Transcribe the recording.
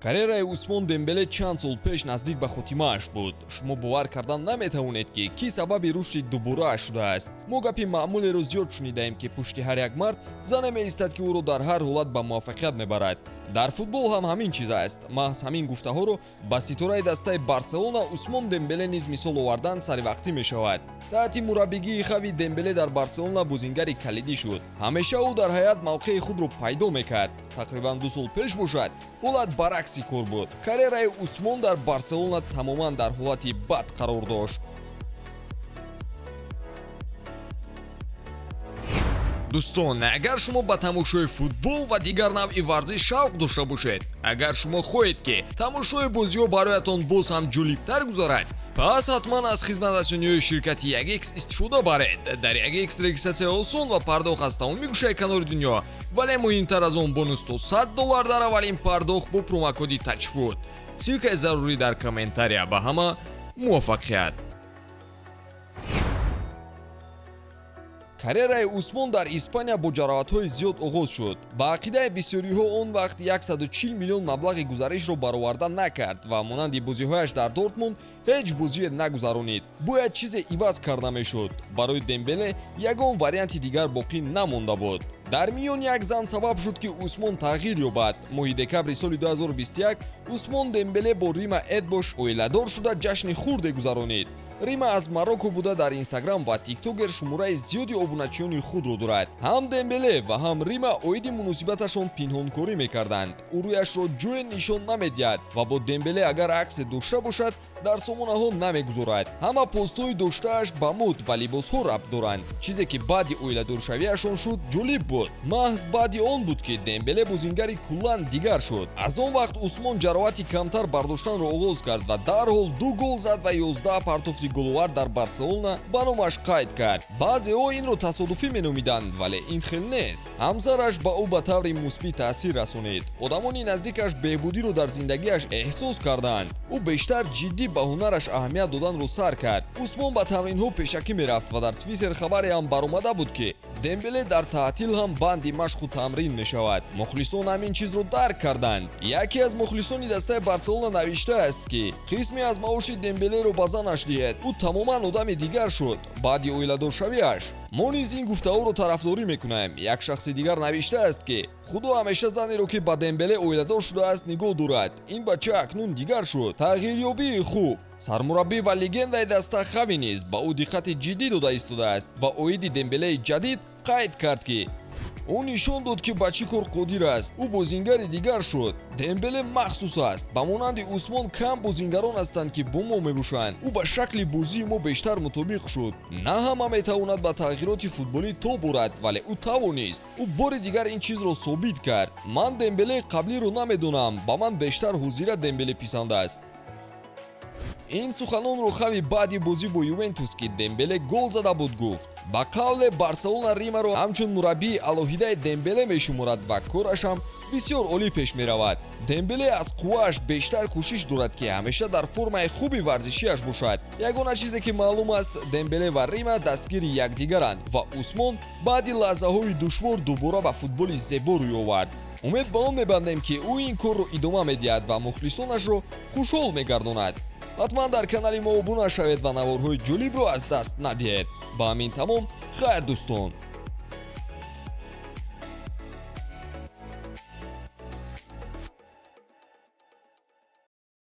Карьераи Усмон Дембеле чанд сол пеш наздик ба хотимааш буд. Шумо бовар кардан наметавонед, ки кӣ сабаби рушди дуборааш шудааст. Мо гапи маъмулеро зиёд шунидаем, ки пушти ҳар як мард зане меистад, ки ӯро дар ҳар ҳолат ба муваффақият мебарад. Дар футбол ҳам ҳамин чиз аст. Маҳз ҳамин гуфтаҳоро ба ситораи дастаи Барселона Усмон Дембеле низ мисол овардан саривақтӣ мешавад. Таҳти мураббигии Хави Дембеле дар Барселона бозингари калидӣ шуд. Ҳамеша ӯ дар ҳайат мавқеи худро пайдо мекард. Тақрибан 2 сол пеш бошад, ҳолат баракси кор буд. Карьераи Усмон дар Барселона тамоман дар ҳолати бад қарор дошт. Дӯстон, агар шумо ба тамошои футбол ва дигар навъи варзиш шавқ дошта бошед, агар шумо хоҳед, ки тамошои бозиҳо бароятон боз ҳам ҷолибтар гузарад, пас ҳатман аз хизматрасониҳои ширкати 1X истифода баред. Дар 1X регистратсия осон ва пардохт аз тамоми гӯшаи канори дунё, вале муҳимтар аз он, бонус то 100 доллар дар аввалин пардохт бо промокоди Тачфуд. Ссылкаи зарурӣ дар комментария. Ба ҳама муваффақият! Карьераи Усмон дар Испания бо ҷароҳатҳои зиёд оғоз шуд. Ба ақидаи бисёриҳо, он вақт 140 миллион маблағи гузаришро бароварда накард ва монанди бозиҳояш дар Дортмунд ҳеҷ бозие нагузаронид. Бояд чизе иваз карда мешуд. Барои Дембеле ягон варианти дигар боқӣ намонда буд. Дар миён як зан сабаб шуд, ки Усмон тағйир ёбад. Моҳи декабри соли 2021 Усмон Дембеле бо Рима Эдбош оиладор шуда, ҷашни хурде гузаронид. Рима аз Марокко буда, дар Инстаграм ва Тиктокер шумораи зиёди обуначиёни худро дорад. Ҳам Дембеле ва ҳам Рима оиди муносибаташон пинҳонкорӣ мекарданд. Ӯ рӯяшро ҷое нишон намедиҳад ва бо Дембеле агар аксе дошта бошад, дар сомонаҳо намегузорад. Ҳама постҳои доштааш ба мӯд ва либосҳо рабт доранд. Чизе ки баъди оиладоршавиашон шуд, ҷолиб буд. Маҳз баъди он буд, ки Дембеле бозингари куллан дигар шуд. Аз он вақт Усмон ҷароҳати камтар бардоштанро оғоз кард ва дарҳол ду гол зад ва 11 партофти головар дар Барселона ба номаш қайд кард. Баъзеҳо инро тасодуфӣ меномиданд, вале ин хел нест. Ҳамсараш ба ӯ ба таври мусбӣ таъсир расонид. Одамони наздикаш беҳбудиро дар зиндагиаш эҳсос карданд. Ӯ бештар ҷиддӣ ба ҳунараш аҳамият доданро сар кард. Усмон ба тамринҳо пешакӣ мерафт ва дар Твиттер хабаре ҳам баромада буд, ки Дембеле дар таътил ҳам банди машқу тамрин мешавад. Мухлисон ҳамин чизро дарк карданд. Яке аз мухлисони дастаи Барселона навиштааст, ки қисме аз маоши Дембелеро ба занаш диҳед, ӯ тамоман одами дигар шуд баъди оиладоршавиаш. Мо низ ин гуфтаҳоро тарафдорӣ мекунем. Як шахси дигар навиштааст, ки худо ҳамеша занеро, ки ба Дембеле оиладор шудааст, нигоҳ дорад. Ин бача акнун дигар шуд. Тағйирёбии хуб. Сармураббӣ ва легендаи даста Хави низ ба ӯ диққати ҷиддӣ дода истодааст ва оиди Дембелеи ҷадид қайд кард, ки ӯ нишон дод, ки ба чӣ кор қодир аст. Ӯ бозингари дигар шуд. Дембеле махсус аст. Ба монанди Усмон кам бозингарон ҳастанд, ки бо мо мебошанд. Ӯ ба шакли бозии мо бештар мутобиқ шуд. На ҳама метавонад ба тағйироти футболӣ тоб орад, вале ӯ тавонист. Ӯ бори дигар ин чизро собит кард. Ман Дембелеи қаблиро намедонам, ба ман бештар ҳозира Дембеле писанд аст. Ин суханонро Хави баъди бозӣ бо Ювентус, ки Дембеле гол зада буд, гуфт. Ба қавле, Барселона Римаро ҳамчун мураббии алоҳидаи Дембеле мешуморад ва кораш ҳам бисёр олӣ пеш меравад. Дембеле аз қуввааш бештар кӯшиш дорад, ки ҳамеша дар формаи хуби варзишиаш бошад. Ягона чизе ки маълум аст, Дембеле ва Рима дастгири якдигаранд ва Усмон баъди лаҳзаҳои душвор дубора ба футболи зебо рӯй овард. Умед ба он мебандем, ки ӯ ин корро идома медиҳад ва мухлисонашро хушҳол мегардонад. Ҳатман дар канали мо обуна шавед ва наворҳои ҷолибро аз даст надиҳед. Ба ҳамин тамом. Хайр, дӯстон.